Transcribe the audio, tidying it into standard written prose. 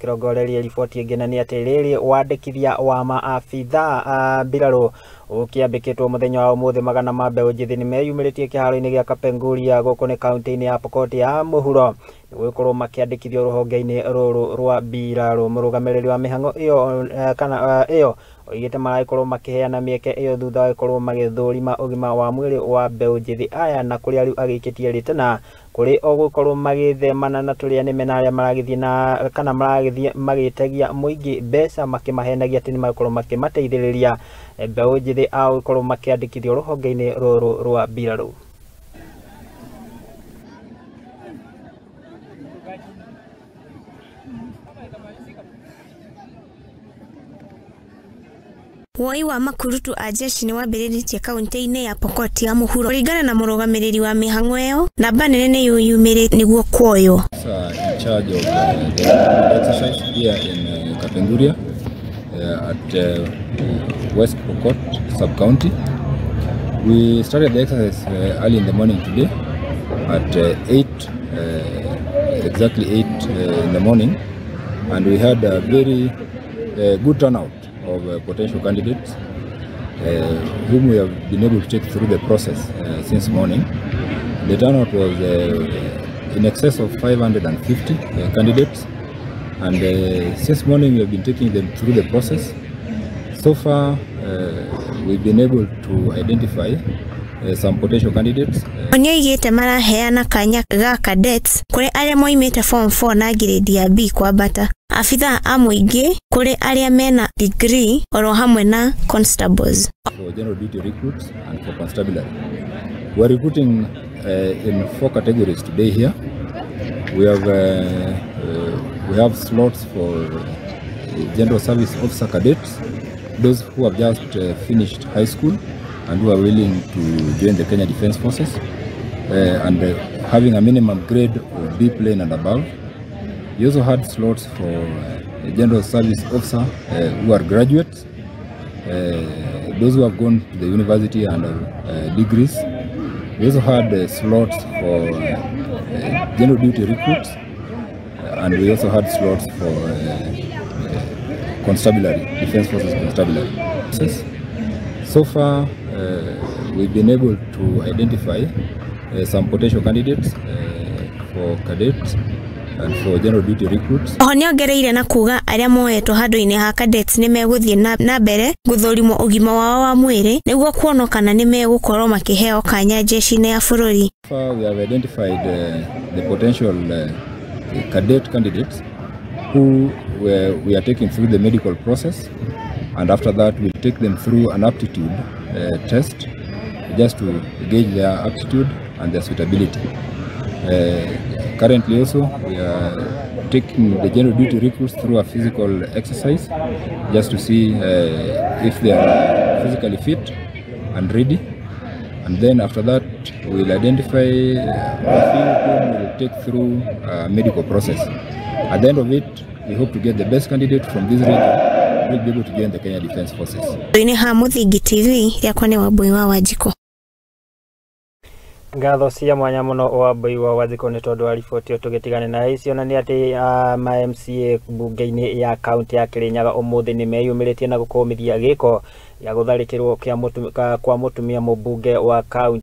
Kĩrongorerie riboti ĩngĩ na nĩ atĩ rĩrĩ wandĩkithia wa maabitha a mbirarũ ũkĩambĩkĩtwo mũthenya wa ũmũthĩ, magana ma mbeũ njĩthĩ nĩ meyumĩrĩtie kĩharo-inĩ gĩa Kapenguria gũkũ nĩ kaunti-inĩ ya Pokot ya mũhuro nĩgũgĩkorwo makĩandĩkithio rũhonge-inĩ rũrũ rwa mbirarũ. Mũrũgamĩrĩri wa mĩhang'o ĩyo kana ĩyo oigĩte maragĩkorwo makĩheana mĩeke ĩyo thutha wa gũkorwo magĩthũrima ũgima wa mwĩrĩ wa mbeũ njĩthĩ aya, na kũrĩa rĩu agĩikĩtie rĩtana kũrĩ o gũkorwo magĩthemana na tũrĩa nĩme na arĩa maragĩthiĩ na kana maragĩthiĩ magĩtegia mũingĩ mbeca makĩmahenagia atĩ nĩmagũkorwo makĩmateithĩrĩria mbeũ njĩthĩ a gũkorwo makĩandĩkithio rũhonge-inĩ rũrũ rwa mbirarũ. Woi wa makurutu a jeshi nĩ wambĩrĩrĩtie kaunti-inĩ ya Pokot ya mũhuro kũringana na mũrũgamĩrĩri wa mĩhang'o ĩyo, namba nene nĩ yumĩrĩte nĩguo kuoywo. In charge of the exercise here in Kapenguria at West Pokot sub-county. We started the exercise early in the morning today at 8, exactly 8 in the morning, and we had a very good turnout of potential candidates whom we have been able to take through the process since morning. The turnout was in excess of 550 candidates, and since morning we have been taking them through the process. So far we've been able to identify some potential candidates. Nĩoigĩte maraheana kanya ga cadets kũrĩ arĩa moimĩte form 4 na grade ya B kwambata, abithaa a mũingĩ kũrĩ arĩa mena degree oro hamwe na constables. For general duty recruits and for constabulary. We are recruiting in 4 categories today here. We have slots for general service officer cadets, those who have just finished high school and who are willing to join the Kenya Defence Forces and having a minimum grade of B plane and above. We also had slots for general service officer who are graduates, those who have gone to the university and have degrees. We also had slots for general duty recruits, and we also had slots for constabulary, Defence Forces constabulary. So far, we've been able to identify some potential candidates for cadets and for general duty recruits. Oho nĩongereire na kuga arĩa moetwo handũ-inĩ ha cadets nĩmegũthiĩ na mbere gũthũrimwo ũgima wao wa mwĩrĩ nĩguo kuonwo kana nĩmegũkorwo makĩheo kanya jeshi-inĩ ya bũrũri. So far, we have identified the potential cadet candidates who we are taking through the medical process, and after that we'll take them through an aptitude test just to gauge their aptitude and their suitability. Currently also we are taking the general duty recruits through a physical exercise just to see if they are physically fit and ready, and then after that we'll identify a few whom we'll take through a medical process. At the end of it, we hope to get the best candidate from this region who will be able to join the Kenya Defence Forces. Ini ha Muthingi TV yakwa nĩ Wambui wa Wanjikũ. Ngatho cia mwanya muno Wambui wa Wanjikũ nĩ tondũ wa riboti tũgĩtigane na icio, na nĩ atĩ ma MCA mbunge-inĩ ya kaunti ya Kirinyaga ũmũthĩ nĩ meyumĩrĩtie na gũkũmithia gĩko gĩa gũtharĩkĩrwo kwa mũtumia mũmbunge wa kaunti.